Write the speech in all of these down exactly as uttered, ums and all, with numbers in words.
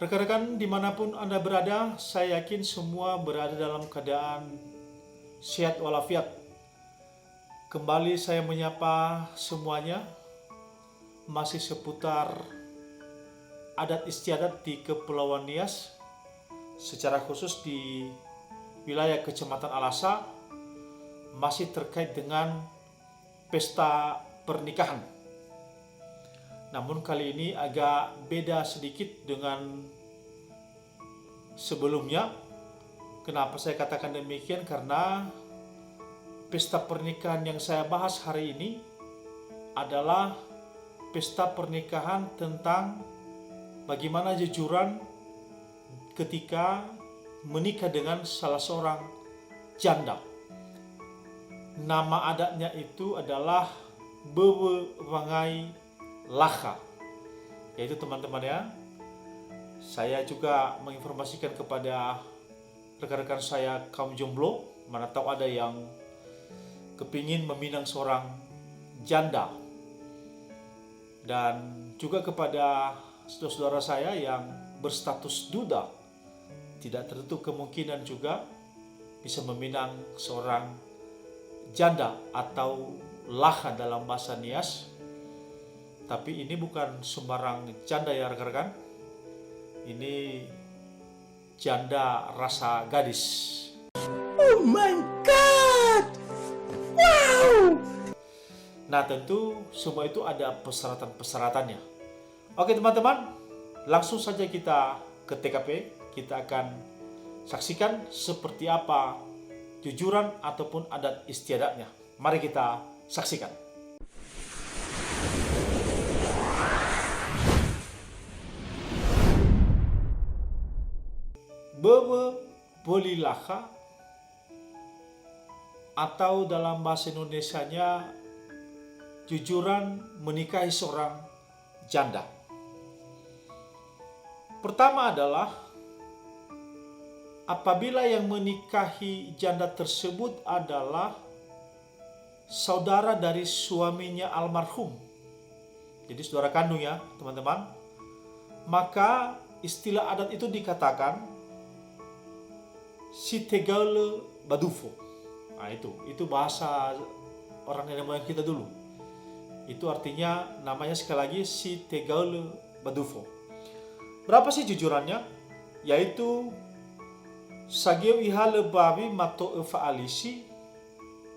Rekan-rekan dimanapun Anda berada, saya yakin semua berada dalam keadaan sehat walafiat. Kembali saya menyapa semuanya, masih seputar adat istiadat di Kepulauan Nias, secara khusus di wilayah Kecamatan Alasa, masih terkait dengan pesta pernikahan. Namun kali ini agak beda sedikit dengan sebelumnya. Kenapa saya katakan demikian? Karena pesta pernikahan yang saya bahas hari ini adalah pesta pernikahan tentang bagaimana jujuran ketika menikah dengan salah seorang janda. Nama adatnya itu adalah Böwö Wangai Lakha. Yaitu, teman-teman, ya, saya juga menginformasikan kepada rekan-rekan saya kaum jomblo, mana tahu ada yang kepingin meminang seorang janda. Dan juga kepada saudara-saudara saya yang berstatus duda, tidak tertutup kemungkinan juga bisa meminang seorang janda atau lakha dalam bahasa Nias. Tapi ini bukan sembarang janda, ya, rekan-rekan. Ini janda rasa gadis. Oh my God! Wow! Nah, tentu semua itu ada persyaratan-persyaratannya. Oke, teman-teman, langsung saja kita ke T K P. Kita akan saksikan seperti apa jujuran ataupun adat istiadatnya. Mari kita saksikan. Böwö böli lakha, atau dalam bahasa Indonesianya, jujuran menikahi seorang janda. Pertama adalah, apabila yang menikahi janda tersebut adalah saudara dari suaminya almarhum, jadi saudara kandung, ya, teman-teman, maka istilah adat itu dikatakan si tegaölö ba dufo. Nah, itu, itu bahasa orang nenek moyang kita dulu. Itu artinya, namanya sekali lagi si tegaölö ba dufo. Berapa sih jujurannya? Yaitu sageu ihalö bawi mato öfa alisi,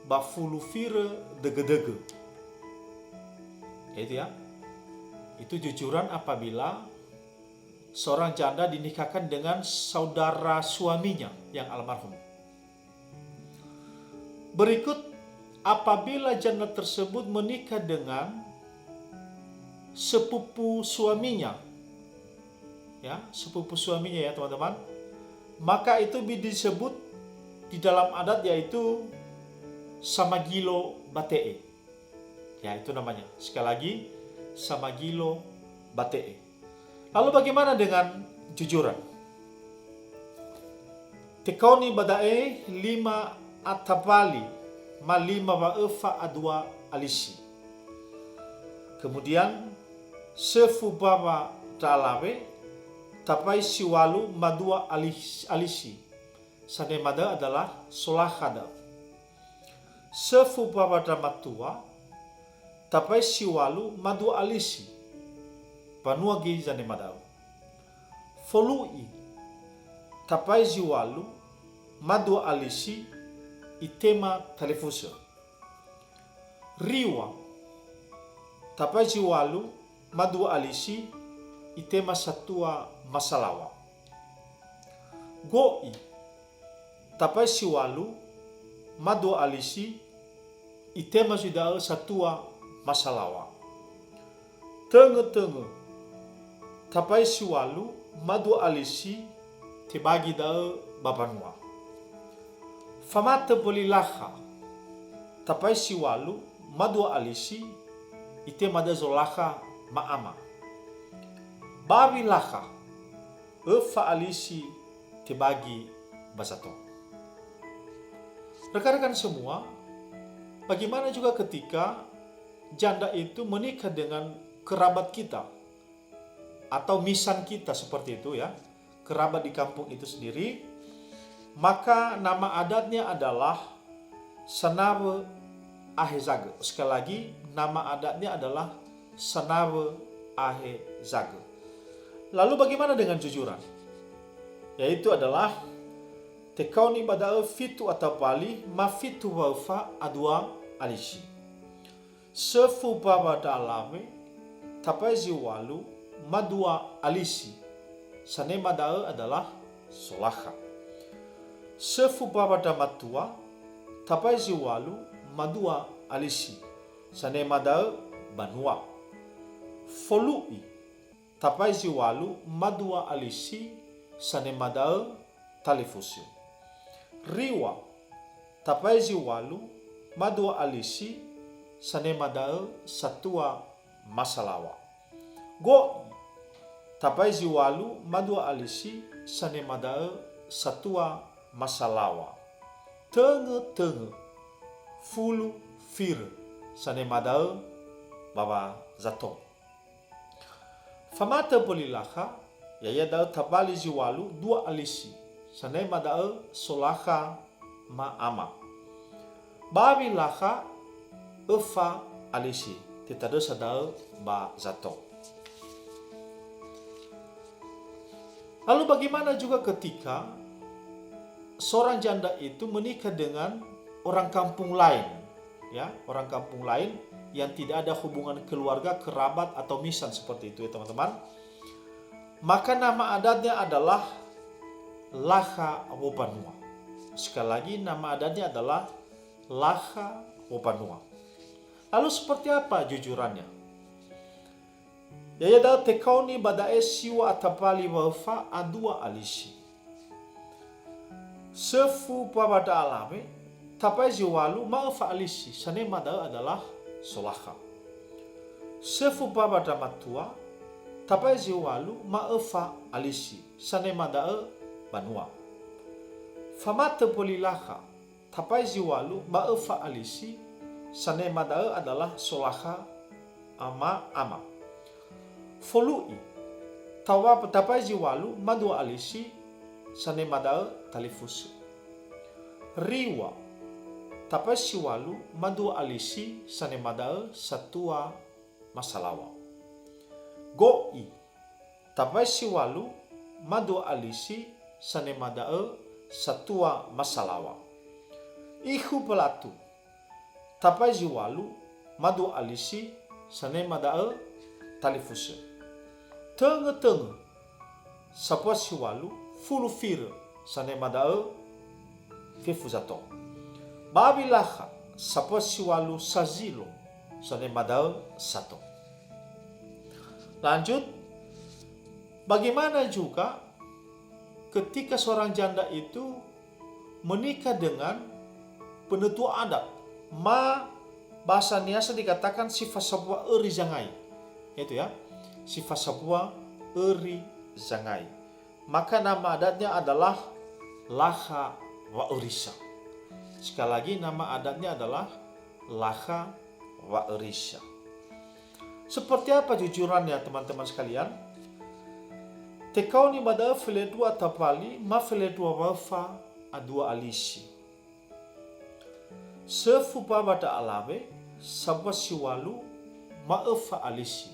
ba fulu firö dögödögö. Ya, itu ya. Itu jujuran apabila seorang janda dinikahkan dengan saudara suaminya yang almarhum. Berikut, apabila janda tersebut menikah dengan sepupu suaminya, ya, sepupu suaminya, ya, teman-teman, maka itu bi-, disebut di dalam adat, yaitu samagilo bate'e. Ya, itu namanya. Sekali lagi, samagilo bate'e. Lalu bagaimana dengan jujuran? Tekaoni ba da'e lima atawali ma lima wa'öfa a dua alisi. Kemudian, söfu bawa ndra alawe, tabai siwalu ma dua alis-, alisi. Sanema da'ö adalah solakha da'ö. Söfu bawa ndra matua, tabai siwalu ma dua alisi. Banua göi zanema da'ö. Folu'i, tabai ziwalu ma dua alisi, itema talifusö. Riwa, tabai ziwalu ma dua alisi, itema satua masalawa. Go'i, tabai siwalu ma dua alisi, itema zui da'ö satua masalawa. Töngötöngö, tabai siwalu ma dua alisi, tebagi da'ö ba banua. Famatö böli lakha, tabai siwalu ma dua alisi, itema da'ö zolakha ma'ama. Bawi lakha, öfa alisi tebagi ba sato. Rekan-rekan semua, bagaimana juga ketika janda itu menikah dengan kerabat kita, atau misan kita seperti itu ya, kerabat di kampung itu sendiri, maka nama adatnya adalah Sanawö Ahe Zagö. Sekali lagi, nama adatnya adalah Sanawö Ahe Zagö. Lalu bagaimana dengan jujuran? Yaitu adalah tekaoni ba da'ö fitu atapali ma fitu waöfa a dua alisi. Söfu bawa ndra alawe, tabai zi walu ma dua alisi, sanema da'ö adalah solakha. Söfu bawa ndra matua, tabai zi walu ma dua alisi, sanema da'ö banua. Folu'i, tabai zi walu ma dua alisi, sanema da'ö talifusö. Riwa, tabai zi walu ma dua alisi, sanema da'ö satua masalawa. Go'i, tabai zi walu ma dua alisi, sanema da'ö satua masalawa. Töngötöngö, fulu firö, sanema da'ö bawa zato. Famatö mböli lakha, ya'ia da'ö tabali zi walu dua alisi, sanema da'ö solakha ma ama. Bawi lakha öfa alisi, tetandrösa da'ö ba zato. Lalu bagaimana juga ketika seorang janda itu menikah dengan orang kampung lain, ya, orang kampung lain yang tidak ada hubungan keluarga, kerabat, atau misan seperti itu, ya, teman-teman. Maka nama adatnya adalah Lakha Wobanua. Sekali lagi, nama adatnya adalah Lakha Wobanua. Lalu seperti apa jujurannya? Ya'ia da'ö tekaoni ba da'e siwa atabali waöfa a dua alisi. Söfu bawa ndra alawe, tabai zi walu ma öfa alisi, sanema da'ö adalah solakha. Söfu bawa ndra matua, tabai zi walu ma öfa alisi, sanema da'ö banua. Famatö mböli lakha, tabai zi walu ma öfa alisi, sanema da'ö adalah solakha ma ama. Folu'i, tawa-, tabai zi walu ma dua alisi, sanema da'ö talifusö. Riwa, tabai zi walu ma dua alisi, sanema da'ö satua masalawa. Go'i, tabai zi walu ma dua alisi, sanema da'ö satua masalawa. Ikhu balatu, tabai zi walu ma dua alisi, sanema da'ö talifusö. Töngötöngö, sambua zi walu fulu firö, sanema da'ö fefu zato. Bawi lakha, sambua zi walu sazilo, sanema da'ö sato. Lanjut, bagaimana juga ketika seorang janda itu menikah dengan penetua adat, ma bahasa Niasa dikatakan si fasambua öri zangai. Itu ya, si fasambua öri zangai. Maka nama adatnya adalah Lakha Wa'örisa. Sekali lagi, nama adatnya adalah Lakha Wa'örisa. Seperti apa jujurannya, teman-teman sekalian? Tekaoni ba da'ö felendrua tabali ma felendrua waöfa a dua alisi. Söfu bawa ndra alawe, sambua zi walu ma öfa alisi.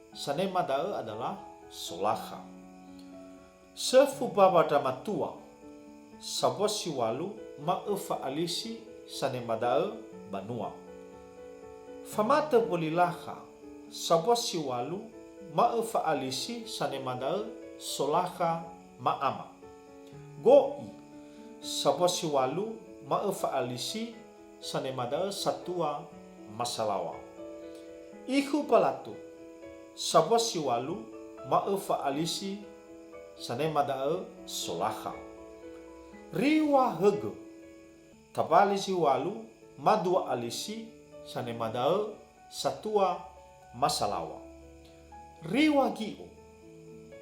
Sanema da'ö adalah solakha. Söfu bawa ndra matua, sambua zi walu ma öfa alisi, sanema da'ö banua. Famatö mböli lakha, sambua zi walu ma öfa alisi, sanema da'ö solakha ma ama. Go'i, sambua zi walu ma öfa alisi, sanema da'ö satua masalawa. Ikhu balatu, sambua zi walu ma öfa alisi, sanema da'ö solakha. Riwa högö, tabali zi walu ma dua alisi, sanema da'ö satua masalawa. Riwa gi'o,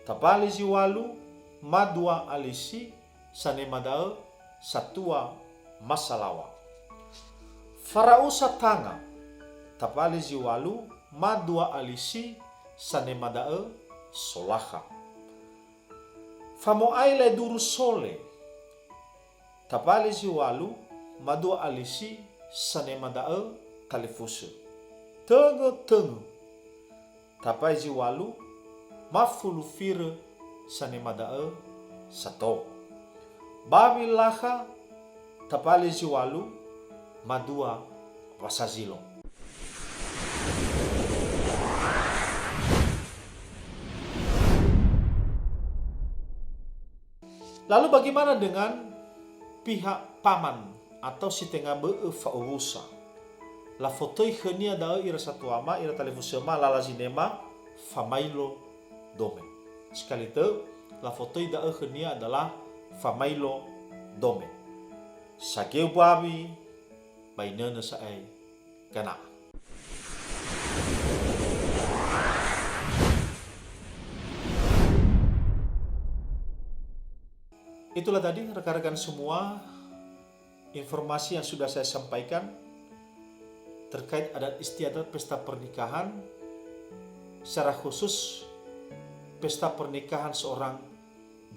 tabali zi walu ma dua alisi, sanema da'ö satua masalawa. Fara'usa tanga, tabali zi walu ma dua alisi, sanema da'ö solakha. Famo'ai laeduru sole, tabali zi ŵalu, madua alisi, sanema da'ö talifusö. Töngötöngö, tabali zi ŵalu, mafulu firö, sanema da'ö sato. Bawi lakha, tabali zi ŵalu, madua wasazilo. Lalu bagaimana dengan pihak paman atau si tenga bö'ö fa'owusa? Lafotöi khönia da'ö ira satuama, ira talifusöma, lala zinema, famailo dome. Sekali tö, lafotöi da'ö khönia adalah famailo dome. Sageu bawi, ba inönö sa'ae gana'a. Itulah tadi rekan-rekan semua informasi yang sudah saya sampaikan terkait adat istiadat pesta pernikahan, secara khusus pesta pernikahan seorang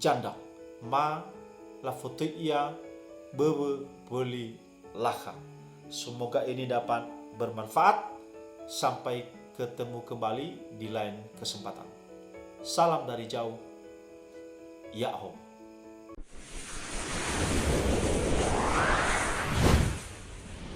janda, ma lafotöi ia böwö wöli lakha. Semoga ini dapat bermanfaat. Sampai ketemu kembali di lain kesempatan. Salam dari jauh. Ya'ahowu.